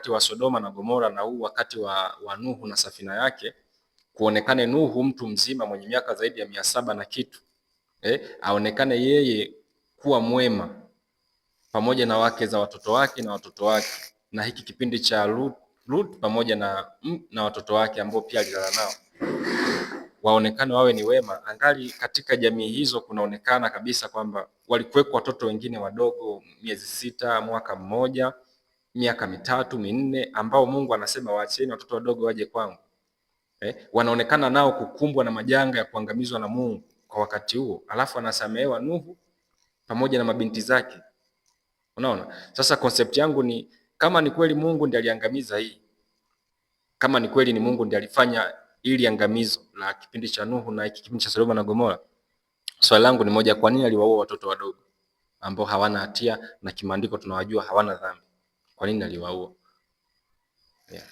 wakati wa Sodoma na Gomora na huu wakati wa Nuhu na safina yake, kuonekane Nuhu mtu mzima mwenye miaka zaidi ya 700 na kitu, aonekane yeye kuwa mwema pamoja na wake za watoto wake na watoto wake, na hiki kipindi cha Lut pamoja na watoto wake ambao pia alilala nao, waonekane wawe ni wema. Angali katika jamii hizo kunaonekana kabisa kwamba walikuwekwa watoto wengine wadogo, miezi 6, mwaka mmoja, miaka 3 4, ambao Mungu anasema waacheni watoto wadogo waje kwangu. Wanaonekana nao kukumbwa na majanga ya kuangamizwa na Mungu kwa wakati huo, alafu anasamehewa Nuhu pamoja na mabinti zake. Unaona? Sasa concept yangu ni kama ni kweli Mungu ndiye aliangamiza hii, kama ni kweli ni Mungu ndiye alifanya ili angamizo la kipindi cha Nuhu na hiki kipindi cha Sodoma na Gomora, swali langu ni moja, kwa nini aliwaua watoto wadogo ambao hawana hatia na kimaandiko tunawajua hawana dhambi? Kwa nini aliwaua? Yeah.